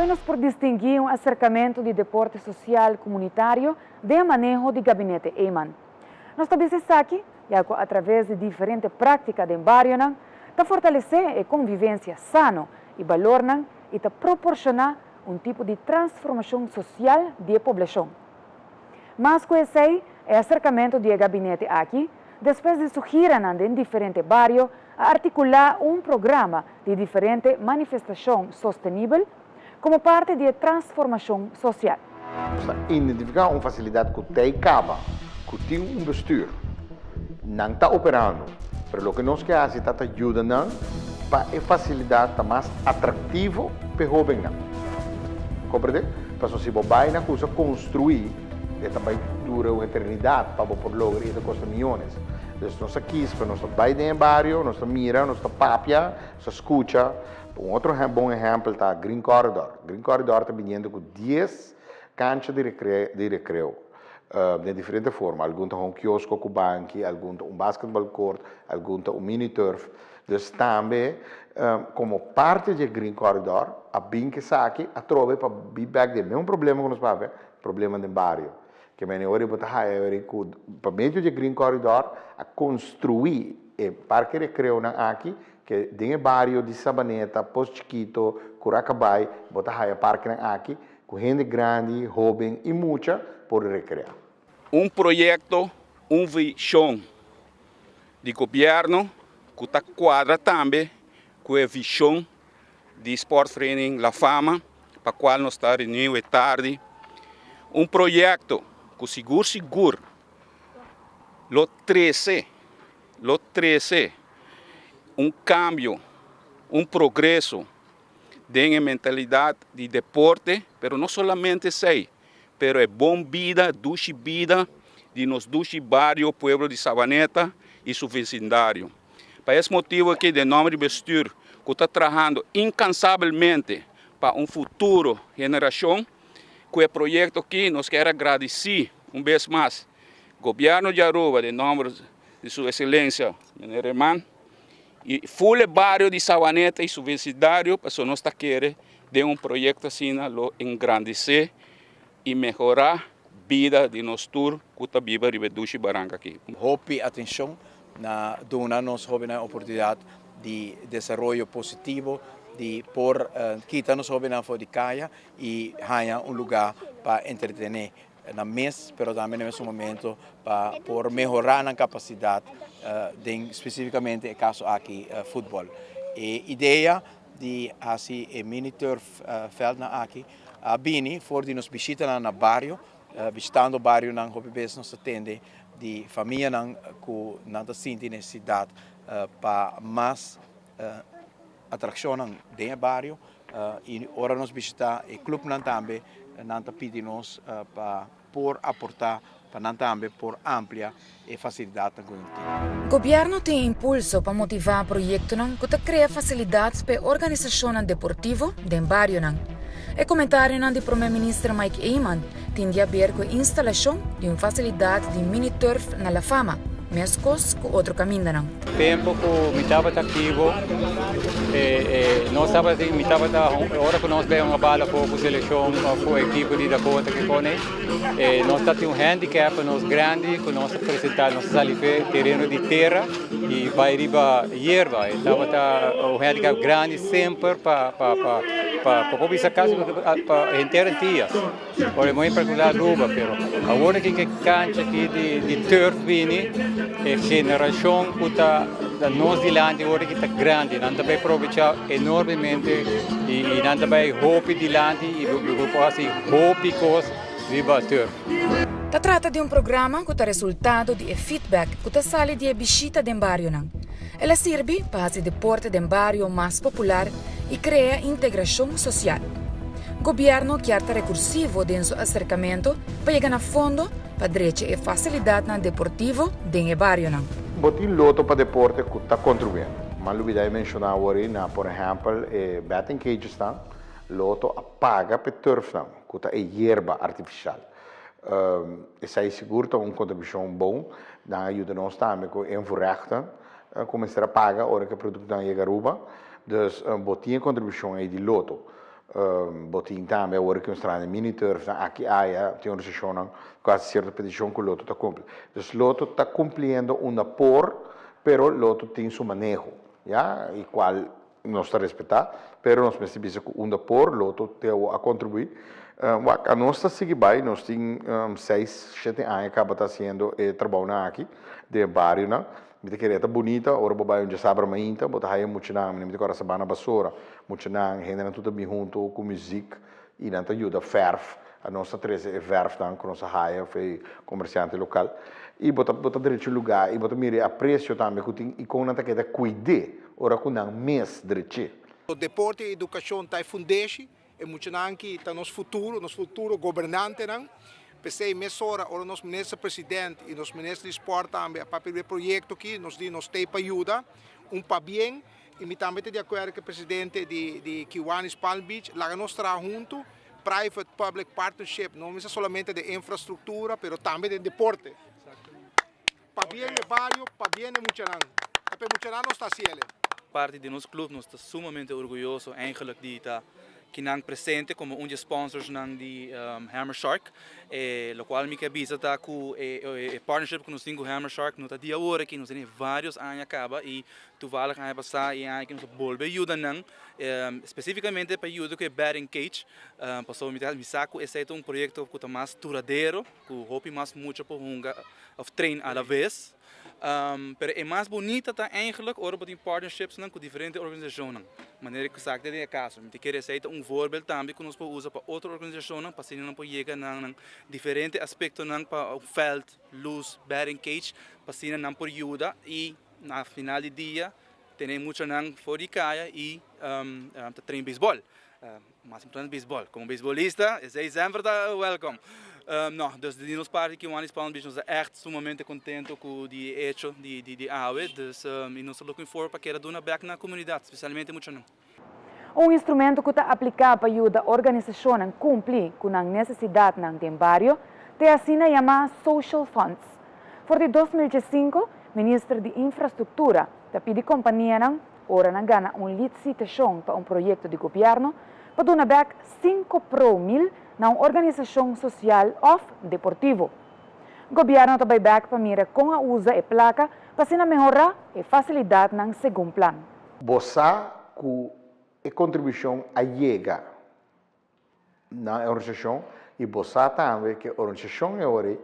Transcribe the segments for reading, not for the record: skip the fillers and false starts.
nos por distinguí un aserkamentu di deporte sosial komunitario den e maneho di Gabinete Eman. Nos ta bisa esaki ya ku atraves di diferente práktika den barionan ta fortalesé e konvivensia sano i balornan i ta proporshoná un tipo di transformashon sosial di e poblashon. Mas ku esei, e aserkamentu di e gabinete aki, despues di su giranan den diferente bario, a artikulá un programa di diferente manifestashon sostenibel komo parti di e transformashon sosial. Nos ta identifiká un fasilidat ku tei kaba, ku tin un bestuur. Nan ta operando, pero loke nos ke hasi ta ta yuda nan pa e fasilidat ta mas atraktivo p'e hóbennan. Komprendé? Pasobra si bo bai na kusa konstruí, e ta bai dura un eternidat pa bo por logra i e ta kosta miyones. Dus nos a kis pa nos ta bai den e bario, nos ta mira, nos ta papia, nos ta skucha. Un otro bon ehèmpel ta Green Corridor. Green Corridor ta biniendo ku dies kancha di di rekreo den diferente forma. Algun ta un kiosko ku banki, algun ta un basketball court, algun ta un mini turf. Dus tambe komo parti di e Green Corridor a bin ku esaki atrobe pa bin bèk den e mesun problema ku nos papia, problema den bario. Ke mene ora bo ta haya ora ku pa medio di e Green Corridor a konstruí e parke rekreonan aki ke den e bario di Sabaneta, Pos Chikito, Curacabai, bo ta haya parkenan aki ku hende grandi, hoben i mucha por rekreá. Un proyekto, un vishon di gobièrnu ku ta kuadra tambe ku e vishon di Sportvereniging La Fama pa cual nos ta reuni e tardi, un proyecto cu sigur sigur lo trece, lo trece un cambio, un progreso den e mentalidad di deporte, pero no solamente esey, pero e bon bida, dushi bida di nos dushi bario pueblo di Savaneta y su vecindario. Pa es motibo aki den nomber di bestuur cu ta trahando incansabelmente pa un futuro generacion, cu e proyecto aki nos kier a gradici un bes mas Gobierno di Aruba den nomber di su Excelencia Meneer Eman y full e bario di Savaneta y su vecindario pasobra nos ta kere den un proyecto asina lo engrandece y mehora bida di nos tur cu ta biba riba e dushi baranca aki. Hopi atencion na duna nos hobennan oportunidad di desaroyo positivo, di por kita nos hobennan for di caya y haya un lugar pa entretene nan mes, pero tambe na mesun momento pa por mehora nan capacidad den specificamente e caso aki futbol. E idea di haci e mini turf veldnan aki a bini for di nos bishitanan na bario. Bishitando barionan hopi bes nos ta tende di famianan ku nan ta sinti nesesidat pa mas atrakshonnan den e bario i ora nos bishita e klupnan tambe nan ta pidi nos pa por aportá pa nan tambe por amplia e fasilidatnan ku nan tin. Gobièrnu tin impulso pa motivá proyektonan ku ta krea fasilidat pa e organisashonnan deportivo den barionan. E komentarionan di Prome Minister Mike Eman tin di aber ku e instalashon di un fasilidat di mini turf na La Fama, meskos ku otro kamindanan. Tempo ku mi tabata aktivo, nos tabatin, mi tabata, ora ku nos bai hunga bala for ku selekshon òf ku ekipo di Dakota ke kone, nos ta tin un handicap pa nos grandi ku nos ta presentá, nos ta sali fe tereno di tera i bai riba yerba. E tabata un handicap grandi semper pa pa pa pa por bisa kasi pa henter Antillas. Por e muy particular Aruba, pero awor aki ke cancha aki di di turf bini, e generacion cu ta nos dilanti awor aki ta grandi, nan ta bay probecha enormemente y nan ta bay hopi dilanti y bo por haci hopi cos riba turf. Ta trata di un programa cu ta resultado di e feedback cu ta sali di e bishita den barionan. El a sirbi pa hasi deporte den bario mas popular i krea integrashon sosial. Gobièrnu kier ta rekursivo den su aserkamentu pa yega na fondo pa drecha e fasilidatnan deportivo den e barionan. Bo tin loto pa deporte ku ta kontribuyendo. M'a lubidá e menshoná awor ei na, por ehèmpel, e batting cagesnan, Loto a paga p'e turfnan, ku ta e yerba artifisial. Esei sigur ta un kontribushon bon. Nan a yuda nos tambe ku e invoerrechten ku mester a paga ora ku e produktonan yega Aruba. Dus bo tin e kontribushon ei di Loto. Bo tin tambe awor ku nos traha den mini turf nan aki aya tin organisashonnan ku hasi sierto petishon ku Lotto ta kumpli. Dus Lotto ta kumpliendo unda por pero Lotto tin su maneho ya i kual nos ta respetá pero nos mester bisa ku unda por Lotto te awor a kontribuí. Wak anos ta sigui bai nos tin seis shete aña kaba ta hasiendo e trabounan aki den e barionan. Mi ta kere e ta bunita ora bo bai un djasabra mainta bo ta haya muchanan mi ta kòrda Sabana Basora muchanan hendenan tur ta bin hunto ku muzik i nan ta yuda fèrf anos ta trese e vèrfnan ku nos a haya for e komersiante lokal i bo ta bo ta drecha lugá i bo ta mira e apresio tambe ku tin i kon nan ta keda kuid'é ora ku nan mes drech'é. Deporte i edukashon ta e fundeshi E muchanan aki ta nos futuro, nos futuro gobernantenan. P'esei mesora ora nos Minister President i nos Minister di Sport tambe a papia riba e proyekto aki, nos di nos t'ei pa yuda, un pabien. I mi tambe ta di akuerdo ku e presidente di di Kiwanis Palm Beach, laga nos traha huntu, private public partnership, no mester solamente den infrastruktura, pero tambe den deporte. Pabien e bario, pabien e muchanan. Ta p'e muchanan nos ta hasiel e. Parti di nos club nos ta sumamente orguyoso eigenlijk di ta kinan presente como un di e sponsorsnan di Hammer Shark. E locual mi ke bisa ta cu e partnership cu nos tin cu Hammer Shark no ta di awor aki, nos tene varios aña caba y toevallig aña pasa y e aña aki nos a bolbe yuda nan specificamente pa yuda cu e batting cage pasobra mi ta mi sa cu esey ta un proyecto cu ta mas duradero. Ku hopi mas mucha por hunga of train a la vez. Pero e mas bunita ta eigenlijk ora bo tin partnershipsnan ku diferente organisashonnan. Manera ku esaki ta den e kaso. Mi ta kere esei ta un voorbeeld tambe ku nos por usa pa otro organisashonnan pa asina nan por yega na nan diferente aspektonan pa un veld, lus, batting cage pa asina nan por yuda i na final di dia tene muchanan for di kaya i ta train beisbòl. Mas importante beisbòl. Komo beisbolista esei semper ta wèlkòm. No, dus di nos parti Kiwanis Palm Beach nos ta ègt sumamente kontento ku di e echo di di awe. Dus i nos ta looking forward pa keda duna bèk na komunidat, spesialmente muchanan. Un instrumento ku ta apliká pa yuda organisashonnan kumpli ku nan nesesidatnan den bario ta e asina yamá social funds. For di 2015, Minister di Infrastruktura ta pidi kompanianan Ora nan gana un litsitashon pa un proyekto di gobièrnu, pa duna bèk sinku pro mil na un organisashon sosial òf deportivo. Gobièrnu ta bai bèk pa mira kon a usa e plaka pa asina mehorá e fasilidatnan segun plan. Bo sa ku e kontribushon a yega na e organisashon i bo sa tambe ku e organisashon e ora ei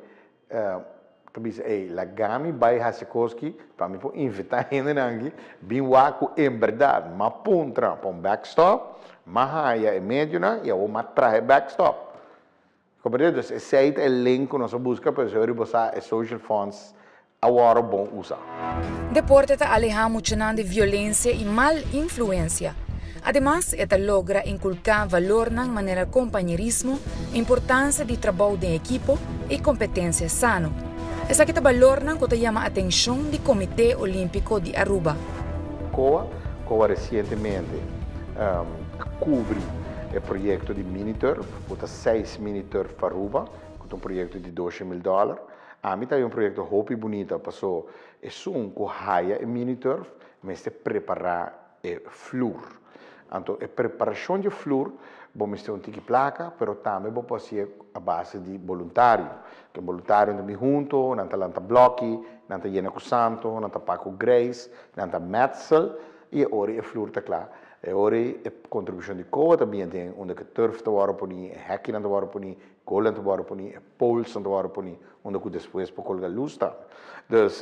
ta bisa ey laga mi bai hasi kos ki pa mi por invitá hendenan aki bin wak ku en bèrdat m'a puntra pa un backstop, m'a haya e medionan i awor m'a traha e backstop. Komprendé? Dus esei ta e link ku nos a buska pa esei ora bo sa e social funds a wòrdu bon usá. Deporte ta alehá muchanan di violensia i mal influensia. Ademas, e ta logra inkulká valornan manera kompañerismo, importansia di trabou den ekipo i kompetensia sano. Esaki ta balornan ku ta yama atenshon di Komité Olímpiko di Aruba. COA, COA resientemente a kubri e proyekto di mini-turf, ku ta seis mini-turf pa Aruba, ku ta un proyekto di doshe mil dòler. Ami ta haña un proyekto hopi bunita paso esun ku haya e mini turf mester prepará e flur. Anto e preparashon di e flur bo mester un tiki plaka pero tambe bo por hasié a base di boluntario. Ke boluntarionan ta bin hunto, nan ta lanta blòki, nan ta yena ku santo, nan ta pak ku greis, nan ta mètsel i e ora e flur ta kla. E ora e kontribushon di kowa ta bin aden unda ku e turf ta wòrdu poni, e hèkinan ta wòrdu poni, Golan ta wòrdu poni, e polesnan ta wòrdu poni, unda ku despues por kolga lus tambe. Dus,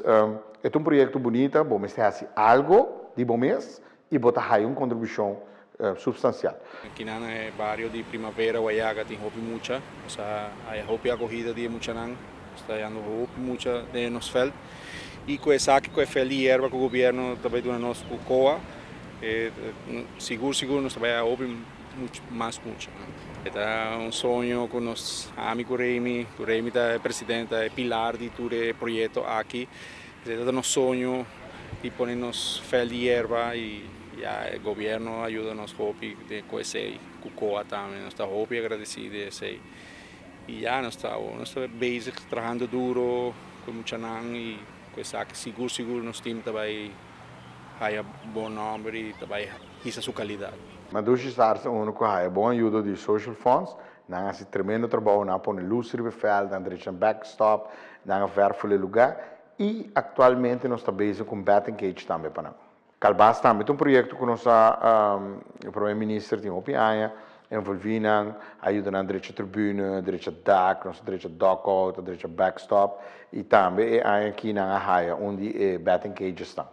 e ta un proyekto bunita, bo mester hasi algo di bo mes i bo ta haya un kontribushon supstansial. Kinan na e bario di Primavera, Wayaga tin hopi mucha. Nos a haya hopi akohida di e muchanan. Nos ta hayando hopi mucha den nos vèlt. I ku esaki ku e vèlt di yerba ku gobièrnu ta bai duna nos ku koa, sigur sigur nos ta bai haya hopi mucho mas mucha. E ta un soño ku nos ami ku Remy, ku Remy ta e presidente, ta e pilar di tur e proyekto aki. E ta nos soño di pone nos vèlt di yerba i ya e gobièrnu a yuda nos hopi ku esei, ku koa tambe. Nos ta hopi agradesí di esei. I ya nos ta nos ta bezig trahando duro ku e muchanan i ku esaki sigur sigur nos tim ta bai haya bon nòmber i ta bai. hisa su kalidat. Madushi Stars ta unu ku haya bon ayudo di Social Funds. Nan a hasi tremendo trabou, nan a pone lus riba e vèlt, nan a drecha nan backstop, nan a verful e lugá i aktualmente nos ta bezig ku un batting cage tambe pa nan. Calbas tambe ta un proyekto ku nos a e Prome Minister tin hopi aña envolví nan, a yuda nan drecha tribune, drecha dak, nos a drecha dugout, a drecha backstop i tambe e aña aki nan a haya un di e batting cages nan.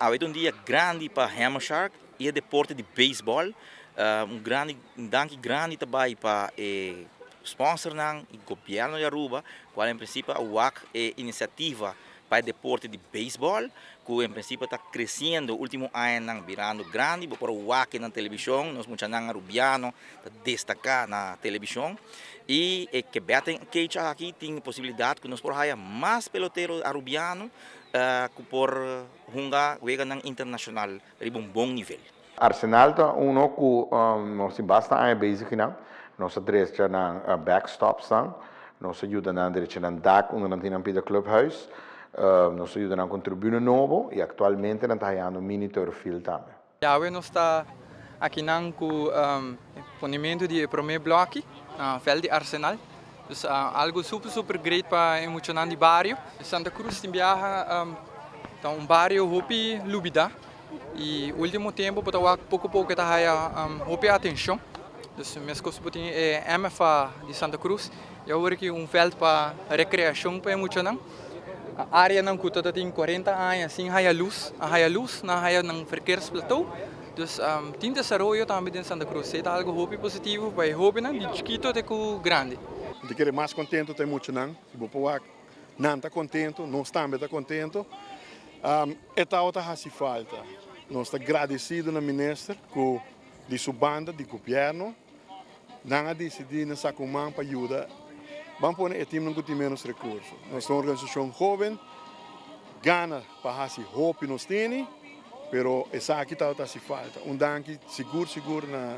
Awe ta un dia grandi pa Hammer Shark y e deporte di baseball. Un grandi un danki grandi ta bay pa e sponsornan y gobierno di Aruba cual en principio a wak e iniciativa pa e deporte di baseball cu en principio ta creciendo ultimo añanan birando grandi. Bo por wak na television nos muchanan Arubiano ta destaca na television y e ke batting cage aki tin e posibilidad cu nos por haya mas pelotero Arubiano Ku por hunga weganan internashonal riba un bon nivel. Arsenal ta uno ku nos tin basta aña bezig kinan. Nos a drecha nan backstopsnan, nos a yuda nan drecha nan dak unda nan tin nan pida clubhuis, nos a yuda nan ku un tribune nobo i aktualmente nan ta hayando mini turf field tambe. Awe nos ta akinan ku ponementu di e promé blòki na vèlt di Arsenal. Dus algu super super great pa e muchanan di bario. Santa Cruz tin biaha ta un bario hopi lubidá i último tempu bo ta wak poko poko e ta haya hopi atenshon. Dus meskos bo tin e MFA di Santa Cruz i awor aki un vèlt pa rekreashon pa e muchanan. Areanan ku ta tin 40 aña sin haya lus, a haya lus, nan a haya nan verkeersplateau. Dus tin desaroyo tambe den Santa Cruz. Esei ta algu hopi positivo pa e hobennan di chikito te ku grandi. Mi ta kere mas kontentu ta e muchanan. Si bo por wak, nan ta kontentu, nos tambe ta kontentu. E tabata hasi falta. Nos ta gradesido na minister ku di su banda di gobièrnu Nan a disidí na saka un man pa yuda. Ban pone e timnan ku tin ménos rekurso. Nos ta un organisashon hóben, gana pa hasi hopi nos tene, pero esaki tabata hasi falta. Un danki sigur sigur na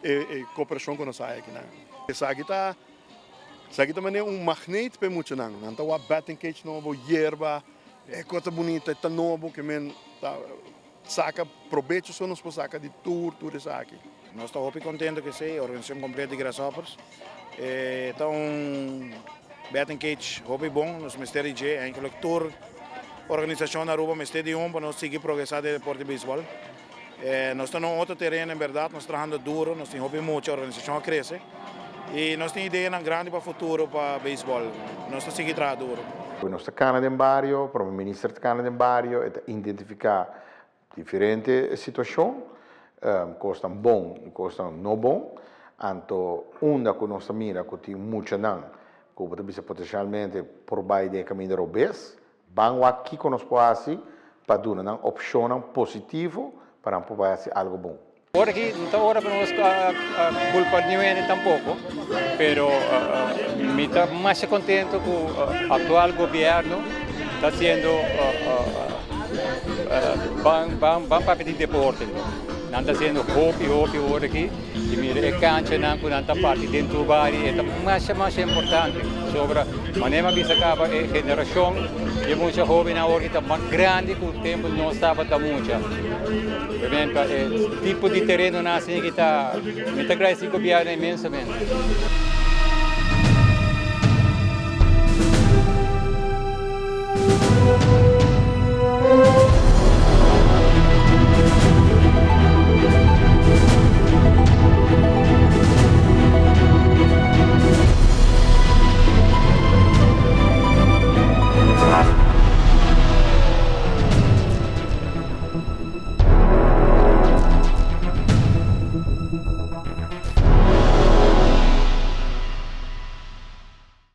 e koperashon ku nos haya akinan. Esaki ta esaki ta manera un magneet pa e muchanan. Nan ta wak batting cage nobo, yerba, e kos ta bunita, e ta nobo, ke men ta. Saka probecho so nos por saka di tur tur esaki. Nos ta hopi contento cu esey, organisacion completo di Grasshoppers. E ta un batting cage hopi bon, nos mester di dje. Eigenlijk tur organisacion na Aruba mester di un pa nos sigui progresa den deporte di baseball. Nos ta na un otro tereno en berdad, nos trahando duro, nos tin hopi mucha, organisacion a crece y nos tin ideanan grandi pa futuro pa baseball. Nos ta sigui traha duro. Nos ta cana den bario, Prome Minister ta cana den bario, e ta identifica diferente situacion, cosnan bon y cosnan no bon. Anto unda cu nos ta mira cu tin muchanan cu bo ta bisa potencialmente por bay den e caminda robes, Ban wak kiko nos por hasi pa duna nan opshonnan positivo pa nan por bai hasi algo bon. Ora aki no ta ora pa nos kulpa niun hende tampoko, pero mi ta masha kontento ku aktual gobièrnu ta hasiendo ban ban papia di deporte. Nan ta hasiendo hopi hopi ora aki i mira e kanchanan ku nan ta parti den tur bario e ta masha masha importante. Pasobra manera mi a bisa kaba e generashon di e mucha hobennan awor ta mas grandi ku tempu nos tabata mucha. Obviamente e tipo di terenonan asina ki ta mi ta gradisi gobièrnu inmensamente.